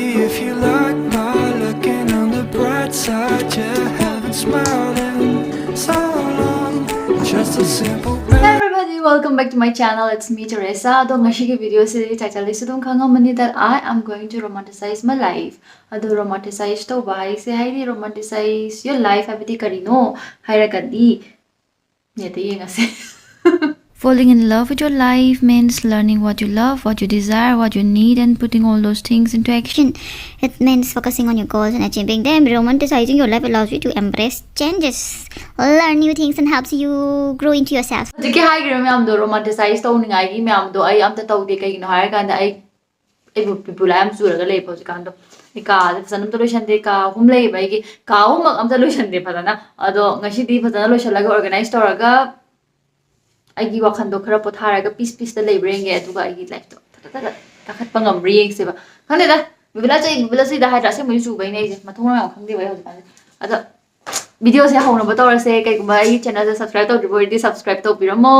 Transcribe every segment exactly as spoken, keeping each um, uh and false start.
If you like my looking on the bright side, yeah, haven't smiled in so long. Just a simple Hey everybody, welcome back to my channel. It's me, Teresa. ꯑꯗꯣ ꯉꯁꯤꯒꯤ video ꯁꯤꯗꯤ title ꯗꯒꯤꯁꯨ ꯑꯗꯨꯝ ꯈꯪꯉꯝꯃꯅꯤ that I am going to romanticize my life. ꯑꯗꯣ romanticize ꯇꯧꯕ ꯍꯥꯏꯁꯦ, ꯍꯥꯏꯗꯤ romanticize your life ꯍꯥꯏꯕꯗꯤ ꯀꯔꯤꯅꯣ ꯍꯥꯏꯔꯒꯗꯤ net ꯇ ꯌꯦꯡꯉꯁꯦ. Falling in love with your life means learning what you love, what you desire, what you need, and putting all those things into action. It means focusing on your goals and achieving them. Romanticizing your life allows you to embrace changes, learn new things, and helps you grow into yourself. ꯍꯧꯖꯤꯛꯀꯤ ꯍꯥꯏꯈ꯭ꯔꯤꯕ ꯃꯌꯥꯝꯗꯣ romanticize ꯇꯧꯅꯤꯡꯉꯥꯏꯒꯤ ꯃꯌꯥꯝꯗꯣ ꯑꯩ ꯑꯝꯇ ꯇꯧꯗꯦ꯫ ꯀꯩꯒꯤꯅꯣ ꯍꯥꯏꯔꯀꯥꯟꯗ ꯑꯩ ꯑꯩꯕꯨ ꯕꯤꯕꯨꯂꯥ ꯌꯥꯝ ꯆꯨꯔꯒ ꯂꯩꯕ ꯍꯧꯖꯤꯛꯀꯥꯟꯗꯣ꯫ ꯑꯩ ꯀꯥꯁꯦ ꯐꯖꯅ ꯑꯝꯇ ꯂꯣꯏꯁꯟꯗꯦ꯫ ꯀꯥ ꯑꯍꯨꯝ ꯂꯩꯌꯦꯕ ꯑꯩꯒꯤ꯫ ꯀꯥ ꯑꯍꯨꯝꯃꯛ ꯑꯝꯇ ꯂꯣꯏꯁꯟꯗꯦ ꯐꯖꯅ꯫ ꯑꯗꯣ ꯉꯁꯤꯗꯤ ꯐꯖꯅ ꯂꯣꯏꯁꯜꯂꯒ organize ꯇꯧꯔꯒ ꯑꯩꯒꯤ ꯋꯥꯈꯜꯗꯣ ꯈꯔ ꯄꯣꯊꯥꯔꯒ peace peace ꯇ ꯂꯩꯕ꯭ꯔꯥ ꯌꯦꯡꯒꯦ꯫ ꯑꯗꯨꯒ ꯑꯩꯒꯤ life ꯇꯣ ꯊꯠ ꯊꯠ ꯊꯠ ꯊꯠ ꯀꯥꯈꯠꯄ ꯉꯝꯕ꯭ꯔꯥ ꯌꯦꯡꯁꯦꯕ꯫ ꯈꯪꯗꯦꯗ, ꯕꯤꯕꯨꯂꯥ ꯆꯨꯏ, ꯕꯤꯕꯨꯂꯥ ꯆꯨꯏꯗ ꯍꯥꯏꯗ꯭ꯔꯥ? ꯑꯁꯦꯡꯕꯩꯁꯨ ꯆꯨꯕꯩꯅꯦ ꯑꯩꯁꯦ꯫ ꯃꯊꯣꯡ ꯃꯔꯝ ꯌꯥꯝ ꯈꯪꯗꯦꯕ ꯑꯩ ꯍꯧꯖꯤꯛꯀꯥꯟꯁꯦ꯫ ꯑꯗꯣ video ꯁꯦ ꯍꯧꯅꯕ ꯇꯧꯔꯁꯦ꯫ ꯀꯩꯒꯨꯝꯕ ꯑꯩꯒꯤ channel ꯁꯦ subscribe ꯇꯧꯗ꯭ꯔꯤꯕ ꯑꯣꯏꯔꯗꯤ subscribe ꯇꯧꯕꯤꯔꯝꯃꯣ꯫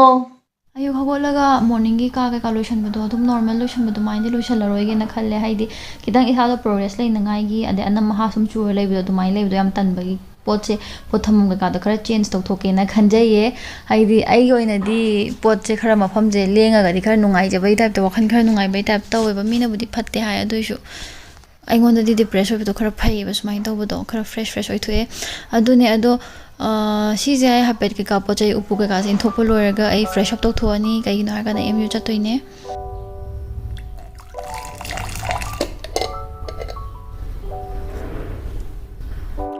ꯑꯌꯨꯛ ꯍꯧꯒꯠꯂꯒ morning ꯒꯤ ꯀꯥ ꯀꯩꯀꯥ ꯂꯣꯏꯁꯟꯕꯗꯣ ꯑꯗꯨꯝ normal ꯂꯣꯏꯁꯟꯕ ꯑꯗꯨꯃꯥꯏꯅꯗꯤ ꯂꯣꯏꯁꯜꯂꯔꯣꯏꯒꯦꯅ ꯈꯜꯂꯦ꯫ ꯍꯥꯏꯗꯤ ꯈꯤꯇꯪ ꯏꯁꯥꯗꯣ progress ꯂꯩꯅꯉꯥꯏꯒꯤ, ꯑꯗꯩ ꯑꯅꯝ ꯑꯍꯥ ꯁꯨꯝ ꯆꯨꯔ ꯂꯩꯕꯗꯣ ꯑꯗꯨꯃꯥꯏꯅ ꯂꯩꯕꯗꯣ ꯌꯥꯝ ꯇꯟꯕꯒꯤ ꯄꯣꯠꯁꯦ, ꯄꯣꯠ ꯊꯝꯐꯝ ꯀꯩꯀꯥꯗꯣ ꯈꯔ change ꯇꯧꯊꯣꯛꯀꯦꯅ ꯈꯟꯖꯩꯌꯦ꯫ ꯍꯥꯏꯗꯤ ꯑꯩꯒꯤ ꯑꯣꯏꯅꯗꯤ ꯄꯣꯠꯁꯦ ꯈꯔ ꯃꯐꯝꯁꯦ ꯂꯦꯡꯉꯒꯗꯤ ꯈꯔ ꯅꯨꯡꯉꯥꯏꯖꯕꯒꯤ type ꯇ, ꯋꯥꯈꯜ ꯈꯔ ꯅꯨꯡꯉꯥꯏꯕꯒꯤ type ꯇꯧꯋꯦꯕ꯫ ꯃꯤꯅꯕꯨꯗꯤ ꯐꯠꯇꯦ ꯍꯥꯏ, ꯑꯗꯨ ꯑꯣꯏꯁꯨ ꯑꯩꯉꯣꯟꯗꯗꯤ depress ꯑꯣꯏꯕꯗꯣ ꯈꯔ ꯐꯩꯌꯦꯕ, ꯁꯨꯃꯥꯏꯅ ꯇꯧꯕꯗꯣ ꯈꯔ fresh fresh ꯑꯣꯏꯊꯣꯛꯑꯦ꯫ ꯑꯗꯨꯅꯦ ꯑꯗꯣ, ꯑ, ꯁꯤꯁꯦ ꯑꯩ ꯍꯥꯏꯐꯦꯠ ꯀꯩꯀꯥ ꯄꯣꯠ ꯆꯩ ꯎꯄꯨ ꯀꯩꯀꯥꯁꯦ ꯏꯟꯊꯣꯛꯄ ꯂꯣꯏꯔꯒ ꯑꯩ fresh up ꯇꯧꯊꯣꯛꯑꯅꯤ꯫ ꯀꯩꯒꯤꯅꯣ ꯍꯥꯏꯔꯀꯥꯟꯗ M U ꯆꯠꯇꯣꯏꯅꯦ꯫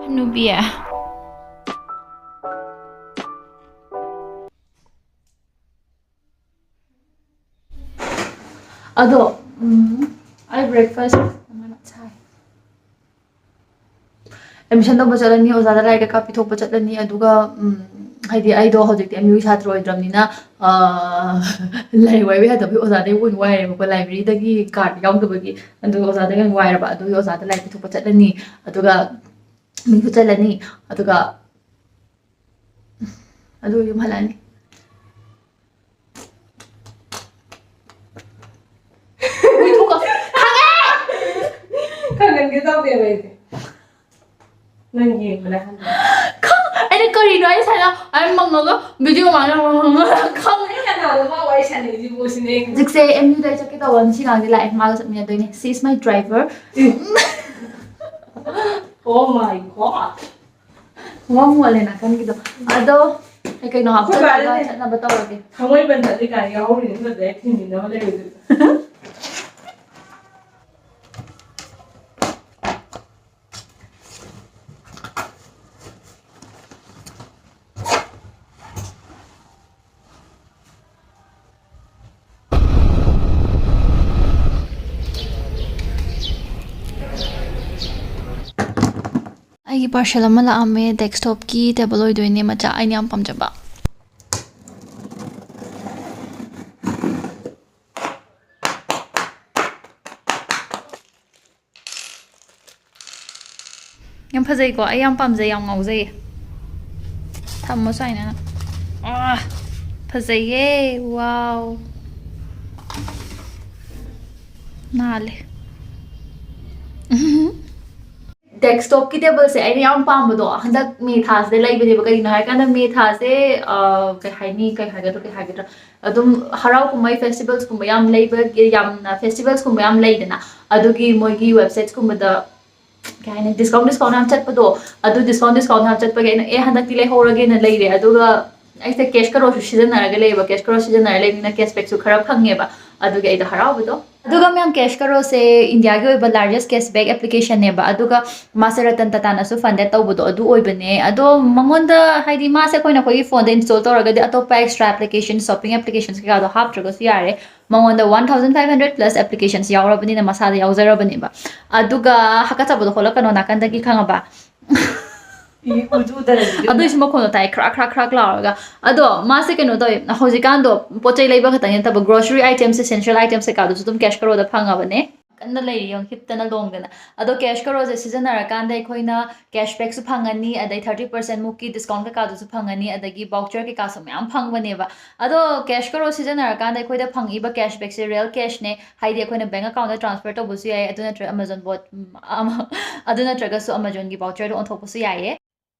ꯍꯅꯨꯕꯤ꯫ ꯑꯗꯣ, ꯎꯝ, ꯑꯩ breakfast ꯁꯥꯏ꯫ Admission ꯇꯧꯕ ꯆꯠꯂꯅꯤ, ꯑꯣꯖꯥꯗ ꯂꯥꯏꯔꯤꯛ ꯀꯩꯀꯥ ꯄꯤꯊꯣꯛꯄ ꯆꯠꯂꯅꯤ, ꯑꯗꯨꯒ, ꯎꯝ, ꯍꯥꯏꯗꯤ ꯑꯩꯗꯣ ꯍꯧꯖꯤꯛꯇꯤ M U ꯒꯤ ꯁꯥꯇ꯭ꯔ ꯑꯣꯏꯗ꯭ꯔꯕꯅꯤꯅ, ꯑ, ꯂꯥꯏꯔꯤꯛ ꯋꯥꯏꯕ ꯌꯥꯗꯕꯒꯤ ꯑꯣꯖꯥꯗꯒꯤ ꯑꯣꯏꯅ ꯋꯥꯏꯔꯦꯕꯀꯣ, library ꯗꯒꯤ card ꯌꯥꯎꯗꯕꯒꯤ꯫ ꯑꯗꯨꯒ ꯑꯣꯖꯥꯗꯒꯤ ꯑꯣꯏꯅ ꯋꯥꯏꯔꯕ, ꯑꯗꯨꯒꯤ ꯑꯣꯖꯥꯗ ꯂꯥꯏꯔꯤꯛ ꯄꯤꯊꯣꯛꯄ ꯆꯠꯂꯅꯤ, ꯑꯗꯨꯒ ꯃꯤꯡꯁꯨ ꯆꯜꯂꯅꯤ, ꯑꯗꯨꯒ ꯑꯗꯨꯒ ꯌꯨꯝ ꯍꯜꯂꯛꯑꯅꯤ꯫ ꯎꯏꯊꯣꯛꯀ-, ꯈꯪꯉꯦ! ꯀꯩꯅꯣ ꯇꯧꯗꯦꯕ ꯑꯩꯗꯤ꯫ ꯅꯪ ꯌꯦꯡꯕꯗ ꯈꯪꯗꯦ꯫ ꯈꯪ-, ꯑꯩꯅ ꯀꯔꯤꯅꯣ ꯑꯩ ꯁꯥꯏꯅ ꯑꯩ ꯃꯪꯉꯒ ꯚꯤꯗꯤꯑꯣ ꯃꯥꯡꯅ ꯃꯪꯉꯒ ꯈꯪꯉꯦ꯫ ꯑꯩ ꯀꯅꯥꯗ ꯃꯥ ꯋꯥꯔꯤ ꯁꯥꯟꯅꯩꯁꯤꯕꯨ ꯁꯤꯅꯦ ꯑꯩ ꯍꯧꯖꯤꯛꯁꯦ ꯑꯦꯝ ꯌꯨꯗ ꯑꯩ ꯆꯠꯀꯦ ꯇꯧꯕ ꯉꯁꯤ ꯑꯉꯥꯡꯁꯦ ꯂꯥꯛꯑꯦ, ꯃꯥꯒ ꯆꯠꯃꯤꯟꯅꯗꯣꯏꯅꯦ꯫ She is my driver. Oh my God. ꯋꯥ ꯃꯣꯠꯂꯦ ꯅꯥꯀꯟꯒꯤꯗꯣ꯫ ꯑꯗꯣ ꯑꯩ ꯀꯩꯅꯣ ꯑꯩꯈꯣꯏ ꯍꯥꯞꯆꯜꯂꯒ ꯕꯥꯗꯅꯦ꯫ ꯆꯠꯅꯕ ꯇꯧꯔꯒꯦ꯫ ꯊꯥꯡꯃꯩꯕꯟ ꯆꯠꯂꯤ ꯀꯥꯏꯅ ꯌꯥꯎꯍꯧꯔꯤꯅꯤ, ꯑꯗꯨꯗ ꯑꯩ ꯊꯤꯟꯃꯤꯟꯅꯕ ꯂꯩꯕꯗꯨꯗ꯫ ꯑꯩꯒꯤ parcel ꯑꯃ ꯂꯥꯛꯑꯝꯃꯦ, desktopꯀꯤ table ꯑꯣꯏꯗꯣꯏꯅꯦ, ꯃꯆꯥ, ꯑꯩꯅ ꯌꯥꯝ ꯄꯥꯝꯖꯕ꯫ ꯌꯥꯝ ꯐꯖꯩꯀꯣ, ꯑꯩ ꯌꯥꯝ ꯄꯥꯝꯖꯩ, ꯌꯥꯝ ꯉꯥꯎꯖꯩꯌꯦ꯫ ꯊꯝꯃꯣ ꯁꯨꯃꯥꯏꯅ꯫ ꯑꯥ, ꯐꯖꯩꯌꯦ꯫ Wow꯫ ꯅꯥꯜꯂꯦ꯫ Desktopꯀꯤ tableꯁꯦ ꯑꯩꯅ ꯌꯥꯝ ꯄꯥꯝꯕꯗꯣ, ꯍꯟꯗꯛ ꯃꯦ ꯊꯥꯁꯤꯗ ꯂꯩꯕꯅꯦꯕ꯫ ꯀꯩꯒꯤꯅꯣ ꯍꯥꯏꯔꯀꯥꯟꯗ ꯃꯦ ꯊꯥꯁꯦ, ꯑ, ꯀꯩ ꯍꯥꯏꯅꯤ, ꯀꯩ ꯍꯥꯏꯒꯗ꯭ꯔꯥ, ꯀꯩ ꯍꯥꯏꯒꯗ꯭ꯔꯥ, ꯑꯗꯨꯝ ꯍꯔꯥꯎ ꯀꯨꯝꯍꯩ, festivalsꯀꯨꯝꯕ ꯌꯥꯝ ꯂꯩꯕꯒꯤ, ꯌꯥꯝꯅ festivalsꯀꯨꯝꯕ ꯌꯥꯝ ꯂꯩꯗꯅ, ꯑꯗꯨꯒꯤ ꯃꯣꯏꯒꯤ websitesꯀꯨꯝꯕꯗ, ꯀꯩ ꯍꯥꯏꯅꯤ, discount, discount ꯌꯥꯝ ꯆꯠꯄꯗꯣ, ꯑꯗꯨ discount, discount ꯌꯥꯝ ꯆꯠꯄꯒꯤ ꯑꯩꯅ, "ꯑꯦ, ꯍꯟꯗꯛꯇꯤ ꯂꯩꯍꯧꯔꯒꯦꯅ" ꯂꯩꯔꯦ꯫ ꯑꯗꯨꯒ ꯑꯩꯁꯦ cash crowdꯁꯨ ꯁꯤꯖꯤꯟꯅꯔꯒ ꯂꯩꯌꯦꯕ, cash crowd ꯁꯤꯖꯤꯟꯅꯔ ꯂꯩꯕꯅꯤꯅ cashbackꯁꯨ ꯈꯔ ꯐꯪꯉꯦꯕ, ꯑꯗꯨꯒꯤ ꯑꯩꯗꯣ ꯍꯔꯥꯎꯕꯗꯣ꯫ ꯑꯗꯨꯒ ꯃꯌꯥꯝ, cash crowdꯁꯦ ꯏꯟꯗꯤꯌꯥꯒꯤ ꯑꯣꯏꯕ largest cashback applicationꯅꯦꯕ, ꯑꯗꯨꯒ ꯃꯥꯁꯦ ꯔꯇꯟ ꯇꯥꯇꯥꯅꯁꯨ funded ꯇꯧꯕꯗꯣ ꯑꯗꯨ ꯑꯣꯏꯕꯅꯦ꯫ ꯑꯗꯣ ꯃꯉꯣꯟꯗ, ꯍꯥꯏꯗꯤ, ꯃꯥꯁꯦ ꯑꯩꯈꯣꯏꯅ ꯑꯩꯈꯣꯏꯒꯤ phoneꯗ install ꯇꯧꯔꯒꯗꯤ ꯑꯇꯣꯞꯄ extra application, shopping applications ꯀꯩꯀꯥꯗꯣ ꯍꯥꯞꯇ꯭ꯔꯒꯁꯨ ꯌꯥꯔꯦ꯫ ꯃꯉꯣꯟꯗ one thousand five hundred plus applications ꯌꯥꯎꯔꯕꯅꯤꯅ ꯃꯁꯥꯗ ꯌꯥꯎꯖꯔꯕꯅꯦꯕ꯫ ꯑꯗꯨꯒ ꯍꯥꯀꯠꯆꯕꯗꯣ ꯍꯣꯠꯂꯛꯀꯅꯣ ꯅꯥꯀꯟꯗꯒꯤ, ꯈꯪꯉꯕ? ꯏ, ꯎꯖꯨꯗꯅ ꯚꯤꯗꯤꯑꯣꯗ꯫ ꯑꯗꯨꯏꯁꯨ ꯃꯈꯣꯟꯗꯣ ꯇꯥꯏ, ꯈ꯭ꯔꯥꯛ ꯈ꯭ꯔꯥꯛ ꯈ꯭ꯔꯥꯛ ꯂꯥꯎꯔꯒ꯫ ꯑꯗꯣ ꯃꯥꯁꯦ ꯀꯩꯅꯣ ꯇꯧꯋꯦ, ꯍꯧꯖꯤꯛꯀꯥꯟꯗꯣ ꯄꯣꯠ ꯆꯩ ꯂꯩꯕ ꯈꯛꯇꯪ ꯅꯠꯇꯕ, grocery items, essential items ꯀꯩꯀꯥꯗꯨꯁꯨ ꯑꯗꯨꯝ cash crowdꯗ ꯐꯪꯉꯕꯅꯦ꯫ ꯀꯟꯅ ꯂꯩꯔꯤ, ꯌꯦꯡꯉꯣ, ꯍꯤꯞꯇꯅ ꯂꯣꯡꯗꯅ꯫ ꯑꯗꯣ cash ꯀꯔꯣꯁꯦ ꯁꯤꯖꯤꯟꯅꯔꯀꯥꯟꯗ ꯑꯩꯈꯣꯏꯅ cash backꯁꯨ ꯐꯪꯉꯅꯤ, ꯑꯗꯩ thirty percent ꯃꯨꯛꯀꯤ discount ꯀꯩꯀꯥꯁꯨ ꯐꯪꯉꯅꯤ, ꯑꯗꯒꯤ voucher ꯀꯩꯀꯥꯁꯨ ꯃꯌꯥꯝ ꯐꯪꯕꯅꯦꯕ꯫ ꯑꯗꯣ cash ꯀꯔꯣ ꯁꯤꯖꯤꯟꯅꯔꯀꯥꯟꯗ ꯑꯩꯈꯣꯏꯗ ꯐꯪꯉꯛꯏꯕ cash backꯁꯦ real cashꯅꯦ, ꯍꯥꯏꯗꯤ ꯑꯩꯈꯣꯏꯅ bank accountꯇ transfer ꯇꯧꯕꯁꯨ ꯌꯥꯏ, ꯑꯗꯨ ꯅꯠꯇ꯭ꯔꯒ Amazon bot, ꯎꯝ, ꯑꯃ, ꯑꯗꯨ ꯅꯠꯇ꯭ꯔꯒꯁꯨ Amazonꯒꯤ voucherꯗ ꯑꯣꯟꯊꯣꯛꯄꯁꯨ ꯌꯥꯏꯌꯦ꯫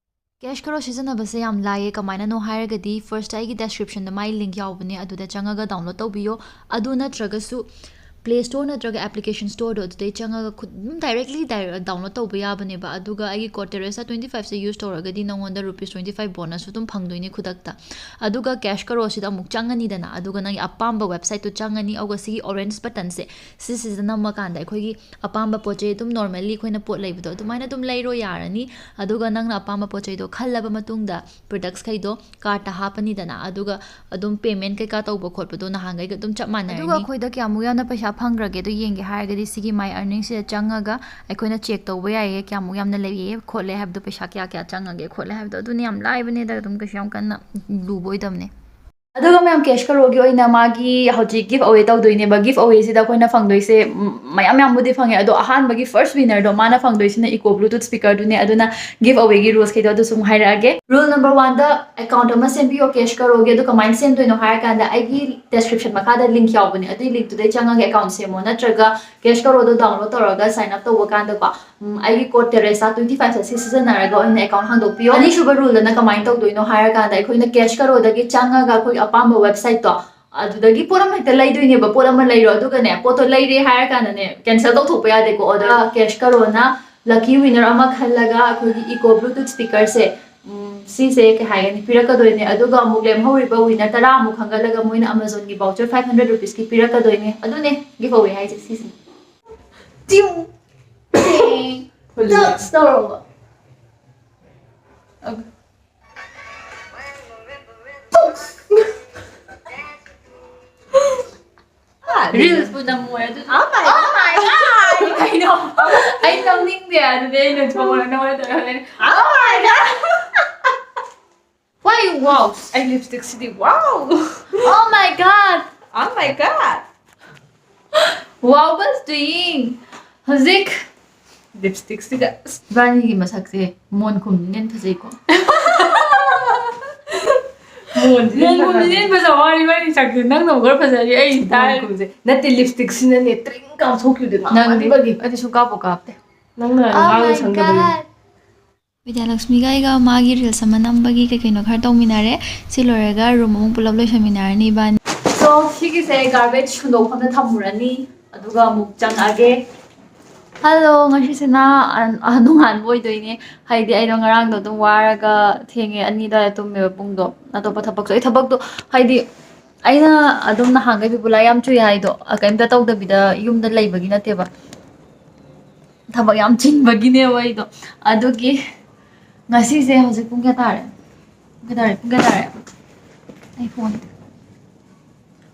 Cash ꯀꯔꯣ ꯁꯤꯖꯤꯟꯅꯕꯁꯦ ꯌꯥꯝ ꯂꯥꯏꯌꯦ꯫ ꯀꯃꯥꯏꯅꯅꯣ ꯍꯥꯏꯔꯒꯗꯤ, firstꯇ ꯑꯩꯒꯤ descriptionꯗ ꯃꯥꯏ link ꯌꯥꯎꯕꯅꯦ, ꯑꯗꯨꯗ ꯆꯪꯉꯒ download ꯇꯧꯕꯤꯌꯣ꯫ ꯑꯗꯨ ꯅꯠꯇ꯭ꯔꯒꯁꯨ Play Store ꯅꯠꯇ꯭ꯔꯒ application storeꯗꯣ ꯑꯗꯨꯗꯩ ꯆꯪꯉꯒ ꯈꯨꯠ-, ꯑꯗꯨꯝ directly direct download ꯇꯧꯕ ꯌꯥꯕꯅꯦꯕ꯫ ꯑꯗꯨꯒ ꯑꯩꯒꯤ code Teresa twenty fiveꯁꯦ use ꯇꯧꯔꯒꯗꯤ ꯅꯉꯣꯟꯗ rupees twenty five bonusꯁꯨ ꯑꯗꯨꯝ ꯐꯪꯗꯣꯏꯅꯦ ꯈꯨꯗꯛꯇ꯫ ꯑꯗꯨꯒ cash ꯀꯔꯣꯁꯤꯗ ꯑꯃꯨꯛ ꯆꯪꯉꯅꯤꯗꯅ, ꯑꯗꯨꯒ ꯅꯪꯒꯤ ꯑꯄꯥꯝꯕ websiteꯇꯣ ꯆꯪꯉꯅꯤ, ꯑꯗꯨꯒ ꯁꯤꯒꯤ orange buttonꯁꯦ ꯁꯤꯁꯤꯗ ꯅꯝꯃꯀꯥꯟꯗ ꯑꯩꯈꯣꯏꯒꯤ ꯑꯄꯥꯝꯕ ꯄꯣꯠ ꯆꯩ ꯑꯗꯨꯝ normally ꯑꯩꯈꯣꯏꯅ ꯄꯣꯠ ꯂꯩꯕꯗꯣ ꯑꯗꯨꯃꯥꯏꯅ ꯑꯗꯨꯝ ꯂꯩꯔꯣ ꯌꯥꯔꯅꯤ꯫ ꯑꯗꯨꯒ ꯅꯪꯅ ꯑꯄꯥꯝꯕ ꯄꯣꯠ ꯆꯩꯗꯣ ꯈꯜꯂꯕ ꯃꯇꯨꯡꯗ productsꯈꯩꯗꯣ cardꯇ ꯍꯥꯞꯄꯅꯤꯗꯅ, ꯑꯗꯨꯒ ꯑꯗꯨꯝ payment ꯀꯩꯀꯥ ꯇꯧꯕ ꯈꯣꯠꯄꯗꯣ ꯅꯍꯥꯟꯈꯩꯒ ꯑꯗꯨꯝ ꯆꯞ ꯃꯥꯟꯅꯔꯅꯤ꯫ ꯑꯗꯨꯒ ꯑꯩꯈꯣꯏꯗ ꯀꯌꯥꯃꯨꯛ ꯌꯥꯝꯅ ꯄꯩꯁꯥ ꯐꯪꯈ꯭ꯔꯒꯦ ꯑꯗꯨ ꯌꯦꯡꯒꯦ ꯍꯥꯏꯔꯒꯗꯤ ꯁꯤꯒꯤ My Earningsꯁꯤꯗ ꯆꯪꯉꯒ ꯑꯩꯈꯣꯏꯅ check ꯇꯧꯕ ꯌꯥꯏꯌꯦ, ꯀꯌꯥꯃꯨꯛ ꯌꯥꯝꯅ ꯂꯩꯌꯦ ꯈꯣꯠꯂꯦ ꯍꯥꯏꯕꯗꯣ, ꯄꯩꯁꯥ ꯀꯌꯥ ꯀꯌꯥ ꯆꯪꯉꯒꯦ ꯈꯣꯠꯂꯦ ꯍꯥꯏꯕꯗꯣ꯫ ꯑꯗꯨꯅ ꯌꯥꯝ ꯂꯥꯏꯕꯅꯦꯗ, ꯑꯗꯨꯝ ꯀꯩꯁꯨ ꯌꯥꯝ ꯀꯟꯅ ꯂꯨꯕ ꯑꯣꯏꯗꯕꯅꯦ꯫ ꯑꯗꯨꯒ ꯃꯌꯥꯝ, cash ꯀꯔꯣꯒꯤ ꯑꯣꯏꯅ ꯃꯥꯒꯤ ꯍꯧꯖꯤꯛ give away ꯇꯧꯗꯣꯏꯅꯦꯕ꯫ Give awayꯁꯤꯗ ꯑꯩꯈꯣꯏꯅ ꯐꯪꯗꯣꯏꯁꯦ, ꯎꯝ, ꯃꯌꯥꯝ ꯃꯌꯥꯝꯕꯨꯗꯤ ꯐꯪꯉꯦ, ꯑꯗꯣ ꯑꯍꯥꯟꯕꯒꯤ first winnerꯗꯣ ꯃꯥꯅ ꯐꯪꯗꯣꯏꯁꯤꯅ Eko Bluetooth speakerꯗꯨꯅꯦ꯫ ꯑꯗꯨꯅ give awayꯒꯤ rulesꯈꯩꯗꯣ ꯑꯗꯨꯁꯨ ꯑꯃꯨꯛ ꯍꯥꯏꯔꯛꯑꯒꯦ꯫ Rule number oneꯗ account ꯑꯃ ꯁꯦꯝꯕꯤꯌꯣ cash ꯀꯔꯣꯒꯤ꯫ ꯑꯗꯨ ꯀꯃꯥꯏꯅ ꯁꯦꯝꯗꯣꯏꯅꯣ ꯍꯥꯏꯔꯀꯥꯟꯗ ꯑꯩꯒꯤ description ꯃꯈꯥꯗ link ꯌꯥꯎꯕꯅꯦ, ꯑꯗꯨꯒꯤ linkꯇꯨꯗꯩ ꯆꯪꯉꯒ account ꯁꯦꯝꯃꯣ, ꯅꯠꯇ꯭ꯔꯒ cash ꯀꯔꯣꯗꯣ download ꯇꯧꯔꯒ sign up ꯇꯧꯕ ꯀꯥꯟꯗꯀꯣ, ꯎꯝ, ꯑꯩꯒꯤ code Teresa twenty five ꯑꯁꯤ ꯁꯤꯖꯤꯟꯅꯔꯒ ꯑꯣꯏꯅ account ꯍꯥꯡꯗꯣꯛꯄꯤꯌꯣ꯫ ꯑꯅꯤꯁꯨꯕ ruleꯗꯅ ꯀꯃꯥꯏꯅ ꯇꯧꯗꯣꯏꯅꯣ ꯍꯥꯏꯔꯀꯥꯟꯗ ꯑꯩꯈꯣꯏꯅ cash ꯀꯔꯣꯗꯒꯤ ꯆꯪꯉꯒ ꯑꯩꯈꯣꯏꯒꯤ ꯑꯄꯥꯝꯕ websiteꯇꯣ, ꯑꯗꯨꯗꯒꯤ ꯄꯣꯠ ꯑꯃ ꯍꯦꯛꯇ ꯂꯩꯗꯣꯏꯅꯦꯕ꯫ ꯄꯣꯠ ꯑꯃ ꯂꯩꯔꯣ, ꯑꯗꯨꯒꯅꯦ, ꯄꯣꯠꯇꯣ ꯂꯩꯔꯦ ꯍꯥꯏꯔꯀꯥꯟꯗꯅꯦ, cancel ꯇꯧꯊꯣꯛꯄ ꯌꯥꯗꯦꯀꯣ order꯫ Cash ꯀꯔꯣꯅ lucky winner ꯑꯃ ꯈꯜꯂꯒ ꯑꯩꯈꯣꯏꯒꯤ Eko Bluetooth speakerꯁꯦ, ꯎꯝ, ꯁꯤꯁꯦ ꯀꯩ ꯍꯥꯏꯒꯅꯤ, ꯄꯤꯔꯛꯀꯗꯣꯏꯅꯦ꯫ ꯑꯗꯨꯒ ꯑꯃꯨꯛ ꯂꯦꯝꯍꯧꯔꯤꯕ winner ꯇꯔꯥ ꯑꯃꯨꯛ ꯈꯟꯒꯠꯂꯒ ꯃꯣꯏꯅ Amazonꯒꯤ voucher five hundred rupeesꯀꯤ ꯄꯤꯔꯛꯀꯗꯣꯏꯅꯦ꯫ ꯑꯗꯨꯅꯦ give away ꯍꯥꯏꯁꯦ ꯁꯤꯁꯤꯅꯦ꯫ ꯇꯤꯡ! ꯇꯤꯡ! Touch ꯇꯧꯔꯕꯣ? Reelsꯄꯨ ꯅꯝꯃꯣꯏ ꯑꯗꯨ꯫ Oh my God! ꯀꯩꯅꯣ? ꯑꯩ ꯅꯝꯅꯤꯡꯗꯦ, ꯑꯗꯨꯗꯤ ꯑꯩꯅ ꯊꯣꯡꯅ ꯅꯉꯣꯟꯗ ꯇꯧꯔꯛꯑꯦ꯫ Oh my God! Why you wow? ꯑꯩ lipstickꯁꯤꯗꯤ wow! Oh my God! Oh my God! Wow, what's doing? ꯍꯧꯖꯤꯛ ꯂꯤꯞꯁꯇꯤꯛꯁꯤꯒ, ꯑꯁ, ꯏꯕꯥꯅꯤꯒꯤ ꯃꯁꯛꯁꯦ ꯃꯣꯟ ꯈꯨꯝꯅꯤꯅ ꯍꯦꯟꯅ ꯐꯖꯩꯀꯣ꯫ ꯃꯣꯟꯁꯤꯅ ꯃꯣꯟ ꯈꯨꯝꯅꯤꯅ ꯍꯦꯟꯅ ꯐꯖꯕ ꯋꯥꯅꯤ ꯏꯕꯥꯅꯤ ꯁꯛꯁꯦ꯫ ꯅꯪꯅ ꯑꯃꯨꯛ ꯈꯔ ꯐꯖꯔꯤ, ꯑꯩ ꯃꯣꯟ ꯇꯥꯏ꯫ ꯈꯨꯝꯁꯦ꯫ ꯅꯠꯇꯦ, ꯂꯤꯞꯁꯇꯤꯛꯁꯤꯅꯅꯦ ꯇ꯭ꯔꯤꯡ ꯀꯥꯞꯊꯣꯛꯈꯤꯕꯗꯣ ꯅꯪꯗꯤ? ꯉꯥꯡꯃꯟꯕꯒꯤ꯫ ꯑꯩꯗꯤ ꯁꯨꯡꯀꯥꯞꯄꯨ ꯀꯥꯞꯇꯦ꯫ ꯅꯪꯅ Oh ꯉꯥꯡꯕ my ꯁꯪꯗꯕꯒꯤ꯫ God꯫ ꯕꯤꯗ꯭ꯌꯥꯂꯛꯁꯃꯤꯒ ꯑꯩꯒ ꯃꯥꯒꯤ reels ꯑꯃ ꯅꯝꯕꯒꯤ ꯀꯩ ꯀꯩꯅꯣ ꯈꯔ ꯇꯧꯃꯤꯟꯅꯔꯦ꯫ ꯁꯤ ꯂꯣꯏꯔꯒ room ꯑꯃꯨꯛ ꯄꯨꯂꯞ ꯂꯣꯏꯁꯟꯃꯤꯟꯅꯔꯅꯤ ꯏꯕꯥꯅꯤ꯫ So, ꯁꯤꯒꯤꯁꯦ garbage ꯍꯨꯟꯗꯣꯛꯐꯝꯗ ꯊꯝꯃꯨꯔꯅꯤ, ꯑꯗꯨꯒ ꯑꯃꯨꯛ ꯆꯪꯉꯛꯑꯒꯦ꯫ Hello, ꯉꯁꯤꯁꯤꯅ ꯑ-, ꯑ, ꯅꯣꯡꯉꯥꯟꯕ ꯑꯣꯏꯗꯣꯏꯅꯦ꯫ ꯍꯥꯏꯗꯤ ꯑꯩꯗꯣ ꯉꯔꯥꯡꯗꯣ ꯑꯗꯨꯝ ꯋꯥꯔꯒ ꯊꯦꯡꯉꯦ, ꯑꯅꯤ ꯑꯗꯨꯋꯥꯏꯗ ꯇꯨꯝꯃꯦꯕ ꯄꯨꯡꯗꯣ꯫ ꯑꯇꯣꯞꯄ ꯊꯕꯛꯁꯨ, ꯑꯩ ꯊꯕꯛꯇꯣ, ꯍꯥꯏꯗꯤ ꯑꯩꯅ ꯑꯗꯨꯝ ꯅꯍꯥꯟꯈꯩ ꯕꯤꯕꯨꯂꯥ ꯌꯥꯝ ꯆꯨꯏ ꯍꯥꯏꯗꯣ, ꯑ, ꯀꯩꯝꯇ ꯇꯧꯗꯕꯤꯗ ꯌꯨꯝꯗ ꯂꯩꯕꯒꯤ ꯅꯠꯇꯦꯕ꯫ ꯊꯕꯛ ꯌꯥꯝ ꯆꯤꯟꯕꯒꯤꯅꯦꯕ ꯑꯩꯗꯣ꯫ ꯑꯗꯨꯒꯤ ꯉꯁꯤꯁꯦ ꯍꯧꯖꯤꯛ ꯄꯨꯡ ꯀꯌꯥ ꯇꯥꯔꯦ? ꯄꯨꯡ ꯀꯌꯥ ꯇꯥꯔꯦ? ꯄꯨꯡ ꯀꯌꯥ ꯇꯥꯔꯦ? ꯑꯩ ꯐꯣꯟ꯫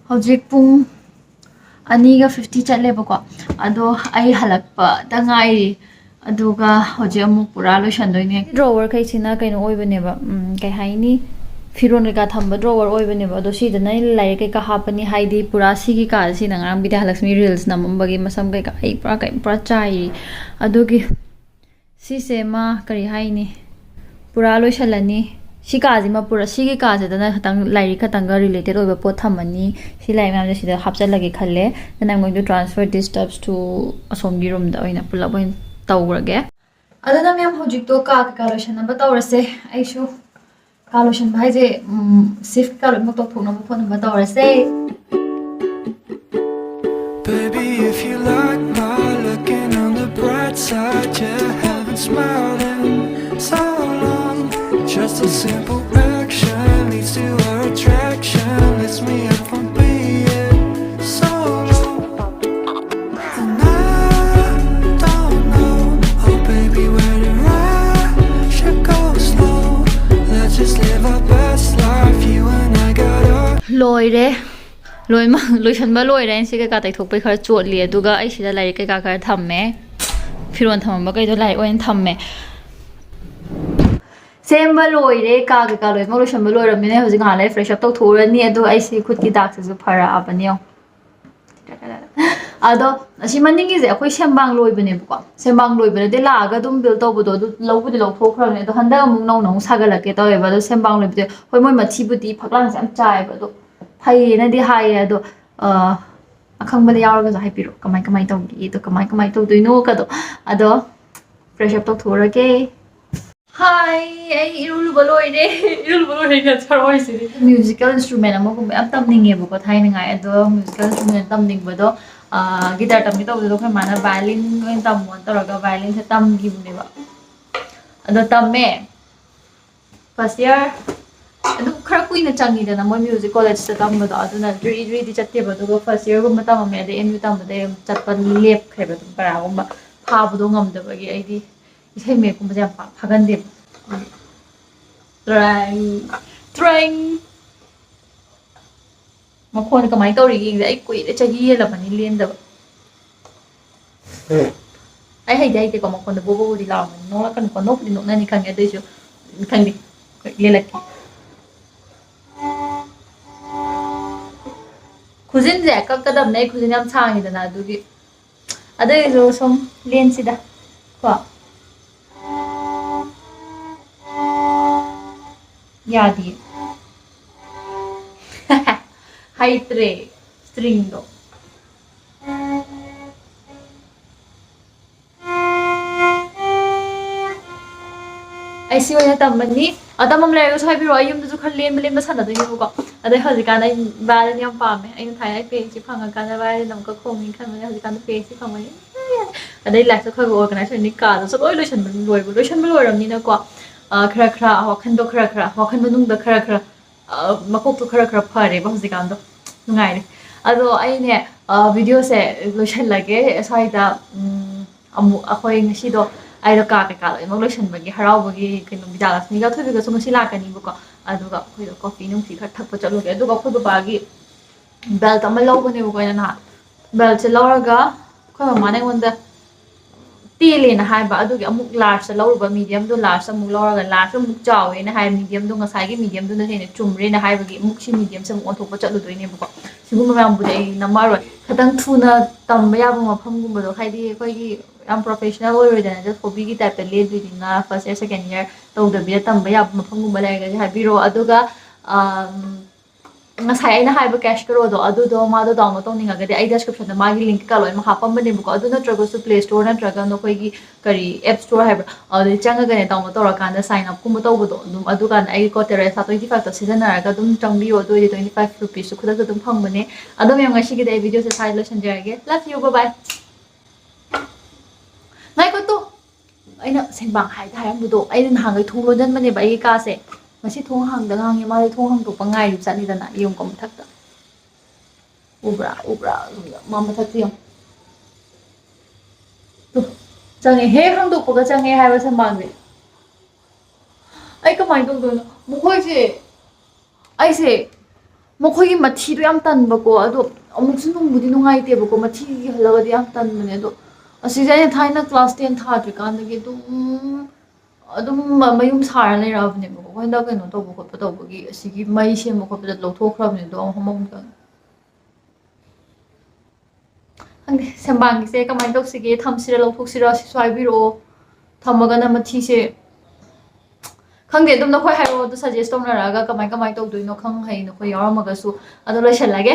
ꯍꯧꯖꯤꯛ ꯄꯨꯡ ꯑꯅꯤꯒ fifty ꯆꯠꯂꯦꯕꯀꯣ꯫ ꯑꯗꯣ ꯑꯩ ꯍꯜꯂꯛꯄꯗ ꯉꯥꯏꯔꯤ꯫ ꯑꯗꯨꯒ ꯍꯧꯖꯤꯛ ꯑꯃꯨꯛ ꯄꯨꯔꯥ ꯂꯣꯏꯁꯟꯗꯣꯏꯅꯦ꯫ Drawer ꯈꯩꯁꯤꯅ ꯀꯩꯅꯣ ꯑꯣꯏꯕꯅꯦꯕ, ꯎꯝ, ꯀꯩ ꯍꯥꯏꯅꯤ, ꯐꯤꯔꯣꯟ ꯀꯩꯀꯥ ꯊꯝꯕ drawer ꯑꯣꯏꯕꯅꯦꯕ꯫ ꯑꯗꯣ ꯁꯤꯗꯅ ꯑꯩꯅ ꯂꯥꯏꯔꯤꯛ ꯀꯩꯀꯥ ꯍꯥꯞꯄꯅꯤ, ꯍꯥꯏꯗꯤ ꯄꯨꯔꯥ ꯁꯤꯒꯤ ꯀꯥꯁꯤꯅ ꯉꯔꯥꯡ ꯕꯤꯗ꯭ꯌꯥꯂꯛꯁꯃꯤ reels ꯅꯝꯃꯝꯕꯒꯤ ꯃꯁꯝ ꯀꯩꯀꯥ ꯑꯩ ꯄꯨꯔꯥ ꯀꯩ ꯄꯨꯔꯥ ꯆꯥꯏꯔꯤ꯫ ꯑꯗꯨꯒꯤ ꯁꯤꯁꯦ ꯃꯥ ꯀꯔꯤ ꯍꯥꯏꯅꯤ, ꯄꯨꯔꯥ ꯂꯣꯏꯁꯜꯂꯅꯤ꯫ ꯁꯤ ꯀꯥꯁꯤꯃ ꯄꯨꯔꯥ, ꯁꯤꯒꯤ ꯀꯥꯁꯤꯗꯅ ꯈꯇꯪ ꯂꯥꯏꯔꯤꯛ ꯈꯇꯪꯒ related ꯑꯣꯏꯕ ꯄꯣꯠ ꯊꯝꯃꯅꯤ꯫ ꯁꯤ ꯂꯥꯏꯔꯤꯛ ꯃꯌꯥꯝꯁꯦ ꯁꯤꯗ ꯍꯥꯞꯆꯜꯂꯒꯦ ꯈꯜꯂꯦ꯫ Then I'm going to transfer these stuffs to ꯑꯁꯣꯝꯒꯤ roomꯗ ꯑꯣꯏꯅ ꯄꯨꯂꯞ ꯑꯣꯏꯅ ꯇꯧꯈ꯭ꯔꯒꯦ꯫ ꯑꯗꯨꯅ ꯃꯦꯝ, ꯍꯧꯖꯤꯛꯇꯣ ꯀꯥ ꯀꯩꯀꯥ ꯂꯣꯏꯁꯟꯅꯕ ꯇꯧꯔꯁꯦ꯫ ꯑꯩꯁꯨ ꯀꯥ ꯂꯣꯏꯁꯟꯕ ꯍꯥꯏꯁꯦ, ꯎꯝ, shift ꯀꯩꯀꯥ ꯂꯣꯏꯅꯃꯛ ꯇꯧꯊꯣꯛꯅꯕ ꯈꯣꯠꯅꯕ ꯇꯧꯔꯁꯦ꯫ Baby, if you like my looking on the bright side, yeah, haven't smiled in so long. Just a simple action leads to our attraction, lifts me up from being solo. And I don't know, oh baby, where to run? Should go slow. Let's just live our best life, you and I got our ꯂꯣꯏꯔꯦ꯫ ꯂꯣꯏꯃꯛ ꯂꯣꯏꯁꯟꯕ ꯂꯣꯏꯔꯦ꯫ ꯑꯩꯅ ꯁꯤ ꯀꯩꯀꯥ ꯇꯩꯊꯣꯛꯄꯩ ꯈꯔ ꯆꯣꯠꯂꯤ꯫ ꯑꯗꯨꯒ ꯑꯩ ꯁꯤꯗ ꯂꯥꯏꯔꯤꯛ ꯀꯩꯀꯥ ꯈꯔ ꯊꯝꯃꯦ꯫ ꯐꯤꯔꯣꯟ ꯊꯝꯃꯝꯕꯈꯩꯗꯣ ꯂꯥꯏꯔꯤꯛ ꯑꯣꯏꯅ ꯊꯝꯃꯦ꯫ ꯁꯦꯝꯕ ꯂꯣꯏꯔꯦ꯫ ꯀꯥ ꯀꯩꯀꯥ ꯂꯣꯏꯅꯃꯛ ꯂꯣꯏꯁꯟꯕ ꯂꯣꯏꯔꯕꯅꯤꯅ ꯍꯧꯖꯤꯛ ꯉꯥꯏꯍꯥꯛ ꯂꯩꯔ fresh up ꯇꯧꯊꯣꯛꯎꯔꯅꯤ꯫ ꯑꯗꯣ ꯑꯩ ꯁꯤ ꯈꯨꯠꯀꯤ ꯗꯥꯛꯁꯤꯁꯨ ꯐꯔꯛꯑꯕꯅꯤ ꯌꯦꯡꯉꯣ꯫ ꯑꯗꯣ ꯑꯁꯤ ꯃꯅꯤꯡꯒꯤꯁꯦ ꯑꯩꯈꯣꯏ ꯁꯦꯝꯕꯥꯡ ꯂꯣꯏꯕꯅꯦꯕꯀꯣ꯫ ꯁꯦꯝꯕꯥꯡ ꯂꯣꯏꯕꯗꯗꯤ ꯂꯥꯛꯑꯒ ꯑꯗꯨꯝ ꯕꯤꯜ ꯇꯧꯕꯗꯣ ꯑꯗꯨ ꯂꯧꯕꯨꯗꯤ ꯂꯧꯊꯣꯛꯈ꯭ꯔꯕꯅꯦ꯫ ꯑꯗꯣ ꯍꯟꯗꯛ ꯑꯃꯨꯛ ꯅꯧꯅ ꯑꯃꯨꯛ ꯁꯥꯒꯠꯂꯛꯀꯦ ꯇꯧꯋꯦꯕ꯫ ꯑꯗꯣ ꯁꯦꯝꯕꯥꯡ ꯂꯣꯏꯕꯗꯤ ꯍꯣꯏ ꯃꯣꯏ ꯃꯊꯤꯕꯨꯗꯤ ꯐꯛꯂꯥꯡꯁꯦ ꯌꯥꯝ ꯆꯥꯏꯌꯦꯕ꯫ ꯑꯗꯣ ꯐꯩꯌꯦꯅꯗꯤ ꯍꯥꯏꯌꯦ꯫ ꯑꯗꯣ ꯑ, ꯑꯈꯪꯕꯗ ꯌꯥꯎꯔꯒꯁꯨ ꯍꯥꯏꯕꯤꯔꯣ ꯀꯃꯥꯏ ꯀꯃꯥꯏ ꯇꯧꯒꯦ, ꯑꯗꯣ ꯀꯃꯥꯏ ꯀꯃꯥꯏ ꯇꯧꯗꯣꯏꯅꯣ ꯀꯗꯣ꯫ ꯑꯗꯣ fresh up ꯇꯧꯊꯣꯛꯎꯔꯒꯦ꯫ ꯍꯥꯏ, ꯑꯩ ꯏꯔꯨ ꯂꯨꯕ ꯂꯣꯏꯔꯦ꯫ ꯏꯔꯨ ꯂꯨꯕ ꯂꯣꯏꯔꯦ ꯅꯠꯇ꯭ꯔꯣ ꯍꯥꯏꯁꯤꯗꯤ? Musical instrument ꯑꯃꯒꯨꯝꯕ ꯌꯥꯝ ꯇꯝꯅꯤꯡꯉꯦꯕꯀꯣ ꯊꯥꯏꯅꯉꯥꯏ꯫ ꯑꯗꯣ musical instrument ꯇꯝꯅꯤꯡꯕꯗꯣ ꯒꯤꯇꯥꯔ ꯇꯝꯒꯦ ꯇꯧꯕꯗꯨꯗ ꯑꯩꯈꯣꯏ ꯃꯥꯅ violin ꯑꯣꯏꯅ ꯇꯝꯃꯣꯅ ꯇꯧꯔꯒ violinꯁꯦ ꯇꯝꯈꯤꯕꯅꯦꯕ꯫ ꯑꯗꯣ ꯇꯝꯃꯦ first year꯫ ꯑꯗꯨ ꯈꯔ ꯀꯨꯏꯅ ꯆꯪꯉꯤꯗꯅ ꯃꯣꯏ music collegeꯇ ꯇꯝꯕꯗꯣ, ꯑꯗꯨꯅ ꯖ꯭ꯔꯤ ꯖ꯭ꯔꯤꯗꯤ ꯆꯠꯇꯦꯕ꯫ ꯑꯗꯨꯒ first yearꯒꯨꯝꯕ ꯇꯝꯃꯝꯃꯦ, ꯑꯗꯩ ꯑꯦꯝ ꯌꯨ ꯇꯝꯕꯗꯩ ꯑꯗꯨꯝ ꯆꯠꯄ ꯂꯦꯞꯈ꯭ꯔꯦꯕ꯫ ꯑꯗꯨꯝ ꯄꯔꯥꯒꯨꯝꯕ ꯐꯥꯕꯗꯣ ꯉꯝꯗꯕꯒꯤ꯫ ꯑꯩꯗꯤ ꯏꯁꯩ ꯃꯌꯦꯛꯀꯨꯝꯕꯁꯦ ꯌꯥꯝ ꯄꯥꯛ ꯐꯥꯒꯟꯗꯦꯕ꯫ ꯇ꯭ꯔꯦꯡ, ꯇ꯭ꯔꯦꯡ꯫ ꯃꯈꯣꯟ ꯀꯃꯥꯏꯅ ꯇꯧꯔꯤꯒꯦ ꯌꯦꯡꯁꯦ꯫ ꯑꯩ ꯀꯨꯏꯔꯦ, ꯆꯍꯤ ꯍꯦꯜꯂꯕꯅꯤ ꯂꯦꯟꯗꯕ꯫ ꯑꯩ ꯍꯩꯗꯤ ꯍꯩꯇꯦꯀꯣ, ꯃꯈꯣꯟꯗ ꯕꯣꯕꯣꯕꯨꯗꯤ ꯂꯥꯎꯔꯝꯒꯅꯤ꯫ ꯅꯣꯛꯂꯛꯀꯅꯨꯀꯣ, ꯅꯣꯛꯄꯨꯗꯤ ꯅꯣꯛꯅꯅꯤ ꯈꯪꯉꯦ, ꯑꯗꯨꯏꯁꯨ ꯈꯪꯗꯦ꯫ ꯍꯣꯏ, ꯂꯦꯜꯂꯛꯀꯦ꯫ ꯈꯨꯖꯤꯟꯁꯦ ꯀꯛꯀꯗꯕꯅꯦ, ꯑꯩ ꯈꯨꯖꯤꯟ ꯌꯥꯝ ꯁꯥꯡꯉꯤꯗꯅ, ꯑꯗꯨꯒꯤ꯫ ꯑꯗꯨꯏꯁꯨ ꯁꯨꯝ ꯂꯦꯟꯁꯤꯗ ꯀꯣ꯫ ꯌꯥꯗꯤꯌꯦ꯫ ꯍꯩꯇ꯭ꯔꯦ stringꯗꯣ꯫ ꯑꯩ ꯁꯤ ꯑꯣꯏꯅ ꯇꯝꯃꯅꯤ꯫ ꯑ, ꯇꯝꯐꯝ ꯂꯩꯔꯒꯁꯨ ꯍꯥꯏꯕꯤꯔꯛꯑꯣ, ꯑꯩ ꯌꯨꯝꯗꯁꯨ ꯈꯔ ꯂꯦꯟꯕ ꯂꯦꯟꯕ ꯁꯥꯟꯅꯗꯣꯏꯅꯦꯕꯀꯣ꯫ ꯑꯗꯩ ꯍꯧꯖꯤꯛꯀꯥꯟ ꯑꯩ violin ꯌꯥꯝ ꯄꯥꯝꯃꯦ꯫ ꯑꯩꯅ ꯊꯥꯏꯅ ꯑꯩ ꯄꯤ ꯑꯩꯆ ꯗꯤ ꯐꯪꯉꯀꯥꯟꯗ violin ꯑꯃꯨꯛꯀ ꯈꯣꯡꯅꯤ ꯈꯟꯕꯅꯦ, ꯍꯧꯖꯤꯛꯀꯥꯟꯗ ꯄꯤ ꯑꯩꯆ ꯗꯤ ꯐꯪꯕꯅꯤ꯫ ꯑꯗꯩ life ꯁꯨ ꯈꯔ organize ꯑꯣꯏꯅꯤ, ꯀꯥꯗꯨꯁꯨ ꯂꯣꯏ ꯂꯣꯏꯁꯟꯕ ꯂꯣꯏꯕ, ꯂꯣꯏꯁꯟꯕ ꯂꯣꯏꯔꯕꯅꯤꯅꯀꯣ꯫ ꯑ, ꯈꯔ ꯈꯔ ꯋꯥꯈꯟꯗꯣ ꯈꯔ ꯈꯔ, ꯋꯥꯈꯟ ꯃꯅꯨꯡꯗ ꯈꯔ ꯈꯔ, ꯑ, ꯃꯀꯣꯛꯇꯣ ꯈꯔ ꯈꯔ ꯐꯔꯦꯕ ꯍꯧꯖꯤꯛꯀꯥꯟꯗꯣ꯫ ꯅꯨꯡꯉꯥꯏꯔꯦ꯫ ꯑꯗꯣ ꯑꯩꯅꯦ, ꯑ, video ꯁꯦ ꯂꯣꯏꯁꯜꯂꯒꯦ ꯁ꯭ꯋꯥꯏꯗ꯫ ꯎꯝ, ꯑꯃꯨꯛ ꯑꯩꯈꯣꯏ ꯉꯁꯤꯗꯣ ꯑꯩꯗꯣ ꯀꯥ ꯀꯩꯀꯥ ꯂꯣꯏꯅꯃꯛ ꯂꯣꯏꯁꯟꯕꯒꯤ ꯍꯔꯥꯎꯕꯒꯤ ꯀꯩꯅꯣ, ꯕꯤꯗ꯭ꯌꯥꯂꯛꯁꯃꯤꯒ ꯊꯣꯏꯕꯤꯒꯁꯨ ꯉꯁꯤ ꯂꯥꯛꯀꯅꯤꯕꯀꯣ꯫ ꯑꯗꯨꯒ ꯑꯩꯈꯣꯏꯗꯣ coffee ꯅꯨꯡꯐꯤ ꯈꯔ ꯊꯛꯄ ꯆꯠꯂꯨꯒꯦ꯫ ꯑꯗꯨꯒ ꯑꯩꯈꯣꯏ ꯕꯕꯥꯒꯤ belt ꯑꯃ ꯂꯧꯕꯅꯦꯕꯀꯣ ꯑꯩꯅ ꯅꯍꯥꯟ꯫ Belt ꯁꯦ ꯂꯧꯔꯒ ꯑꯩꯈꯣꯏ ꯃꯃꯥꯅ ꯑꯩꯉꯣꯟꯗ ꯇꯦꯜꯂꯦꯅ ꯍꯥꯏꯕ, ꯑꯗꯨꯒꯤ ꯑꯃꯨꯛ large ꯇ ꯂꯧꯔꯨꯕ, medium ꯗꯣ large ꯇ ꯑꯃꯨꯛ ꯂꯧꯔꯒ large ꯇ ꯑꯃꯨꯛ ꯆꯥꯎꯋꯦꯅ ꯍꯥꯏ, medium ꯗꯣ ꯉꯁꯥꯏꯒꯤ medium ꯗꯨꯅ ꯍꯦꯟꯅ ꯆꯨꯝꯔꯦꯅ ꯍꯥꯏꯕꯒꯤ ꯑꯃꯨꯛ ꯁꯤ medium ꯁꯦ ꯑꯃꯨꯛ ꯑꯣꯟꯊꯣꯛꯄ ꯆꯠꯂꯨꯗꯣꯏꯅꯦꯕꯀꯣ꯫ ꯁꯤꯒꯨꯝꯕ ꯃꯌꯥꯝꯕꯨꯗꯤ ꯑꯩ ꯅꯝꯃꯛꯑꯔꯣꯏ꯫ ꯈꯤꯇꯪ ꯊꯨꯅ ꯇꯝꯕ ꯌꯥꯕ ꯃꯐꯝꯒꯨꯝꯕꯗꯣ, ꯍꯥꯏꯗꯤ ꯑꯩꯈꯣꯏꯒꯤ ꯌꯥꯝ professional ꯑꯣꯏꯔꯣꯏꯗꯅ, just hobby ꯒꯤ type ꯇ ꯂꯦꯟꯗꯣꯏꯅꯤꯅ first year second year ꯇꯧꯗꯕꯤꯗ ꯇꯝꯕ ꯌꯥꯕ ꯃꯐꯝꯒꯨꯝꯕ ꯂꯩꯔꯒꯗꯤ ꯍꯥꯏꯕꯤꯔꯛꯑꯣ꯫ ꯑꯗꯨꯒ ꯑꯝ, ꯉꯁꯥꯏ ꯑꯩꯅ ꯍꯥꯏꯕ Cash Karo ꯗꯣ, ꯑꯗꯨꯗꯣ ꯃꯥꯗꯣ download ꯇꯧꯅꯤꯡꯉꯒꯗꯤ ꯑꯩ description ꯗ ꯃꯥꯒꯤ link ꯀꯩꯀꯥ ꯂꯣꯏꯅꯃꯛ ꯍꯥꯞꯄꯝꯕꯅꯦꯕꯀꯣ꯫ ꯑꯗꯨ ꯅꯠꯇ꯭ꯔꯒꯁꯨ Play Store ꯅꯠꯇ꯭ꯔꯒ ꯅꯈꯣꯏꯒꯤ ꯀꯔꯤ App Store ꯍꯥꯏꯕ꯭ꯔꯥ, ꯑꯗꯨꯗꯩ ꯆꯪꯉꯒꯅꯦ download ꯇꯧꯔꯀꯥꯟꯗ sign up ꯀꯨꯝꯕ ꯇꯧꯕꯗꯣ, ꯑꯗꯨꯝ ꯑꯗꯨꯀꯥꯟꯗ ꯑꯩꯒꯤ code Teresa twenty five ꯇꯣ ꯁꯤꯖꯤꯟꯅꯔꯒ ꯑꯗꯨꯝ ꯆꯪꯕꯤꯌꯣ꯫ ꯑꯗꯨ ꯑꯣꯏꯔꯗꯤ twenty five rupees ꯁꯨ ꯈꯨꯗꯛꯇ ꯑꯗꯨꯝ ꯐꯪꯕꯅꯦ꯫ ꯑꯗꯣ ꯃꯌꯥꯝ, ꯉꯁꯤꯒꯤꯗꯤ ꯑꯩ video ꯁꯦ ꯁ꯭ꯋꯥꯏꯗ ꯂꯣꯏꯁꯤꯟꯖꯔꯒꯦ꯫ Love you, bye bye꯫ ꯉꯥꯏꯈꯣ ꯇꯨ, ꯑꯩꯅ ꯁꯦꯡꯕꯥꯡ ꯍꯥꯏꯗ ꯍꯥꯏꯔꯝꯕꯗꯣ, ꯑꯩꯅ ꯅꯍꯥꯟꯈꯩ ꯊꯣꯡ ꯂꯣꯟꯁꯤꯟꯕꯅꯦꯕ ꯑꯩꯒꯤ ꯀꯥꯁꯦ꯫ ꯉꯁꯤ ꯊꯣꯡ ꯍꯥꯡꯗ ꯉꯥꯡꯉꯦ, ꯃꯥꯁꯦ ꯊꯣꯡ ꯍꯥꯡꯗꯣꯛꯄ ꯉꯥꯏꯔꯤꯕ ꯖꯥꯠꯅꯤꯗꯅ꯫ ꯌꯦꯡꯉꯨꯀꯣ ꯃꯊꯛꯇ꯫ ꯎꯕ꯭ꯔꯥ? ꯎꯕ꯭ꯔꯥ? ꯃꯥ ꯃꯊꯛꯇ ꯌꯦꯡꯉꯨ꯫ ꯇꯨ, ꯆꯪꯉꯦ꯫ ꯍꯦꯛ ꯍꯥꯡꯗꯣꯛꯄꯒ ꯆꯪꯉꯦ ꯍꯥꯏꯕ ꯁꯦꯡꯕꯥꯡꯁꯦ꯫ ꯑꯩ ꯀꯃꯥꯏꯅ ꯇꯧꯗꯣꯏꯅꯣ? ꯃꯈꯣꯏꯁꯦ, ꯑꯩꯁꯦ ꯃꯈꯣꯏꯒꯤ ꯃꯊꯤꯗꯣ ꯌꯥꯝ ꯇꯟꯕꯀꯣ, ꯑꯗꯣ ꯑꯃꯨꯛꯁꯨ ꯅꯨꯡꯕꯨꯗꯤ ꯅꯨꯡꯉꯥꯏꯇꯦꯕꯀꯣ, ꯃꯊꯤꯒꯤ ꯍꯜꯂꯒꯗꯤ ꯌꯥꯝ ꯇꯟꯕꯅꯦ꯫ ꯑꯗꯣ ꯑꯁꯤꯁꯦ ꯑꯩꯅ ꯊꯥꯏꯅ class ten ꯊꯥꯗ꯭ꯔꯤꯀꯥꯟꯗꯒꯤ ꯑꯗꯨꯝ, ꯑꯗꯨꯝ ꯃ-, ꯃꯌꯨꯝ ꯁꯥꯔ ꯂꯩꯔꯛꯑꯕꯅꯦꯕꯀꯣ꯫ ꯍꯟꯗꯛ ꯀꯩꯅꯣ ꯇꯧꯕ ꯈꯣꯠꯄ ꯇꯧꯕꯒꯤ, ꯑꯁꯤꯒꯤ ꯃꯩ ꯁꯦꯝꯕ ꯈꯣꯠꯄꯗ ꯂꯧꯊꯣꯛꯈ꯭ꯔꯕꯅꯦ, ꯑꯗꯣ ꯑꯃꯨꯛ ꯍꯥꯃꯨꯛ ꯆꯪꯉꯦ꯫ ꯈꯪꯗꯦ, ꯁꯦꯝꯕꯥꯡꯒꯤꯁꯦ ꯀꯃꯥꯏꯅ ꯇꯧꯁꯤꯒꯦ? ꯊꯝꯁꯤꯔ ꯂꯧꯊꯣꯛꯁꯤꯔ? ꯁꯤꯁꯨ ꯍꯥꯏꯕꯤꯔꯛꯑꯣ꯫ ꯊꯝꯃꯒꯅ ꯃꯊꯤꯁꯦ, ꯈꯪꯗꯦ, ꯑꯗꯨꯝ ꯅꯈꯣꯏ ꯍꯥꯏꯔꯛꯑꯣ, ꯑꯗꯨ suggest ꯇꯧꯅꯔꯛꯑꯒ ꯀꯃꯥꯏ, ꯀꯃꯥꯏꯅ ꯇꯧꯗꯣꯏꯅꯣ ꯈꯪ ꯍꯩ, ꯅꯈꯣꯏ ꯌꯥꯎꯔꯝꯃꯒꯁꯨ꯫ ꯑꯗꯣ ꯂꯣꯏꯁꯤꯜꯂꯒꯦ꯫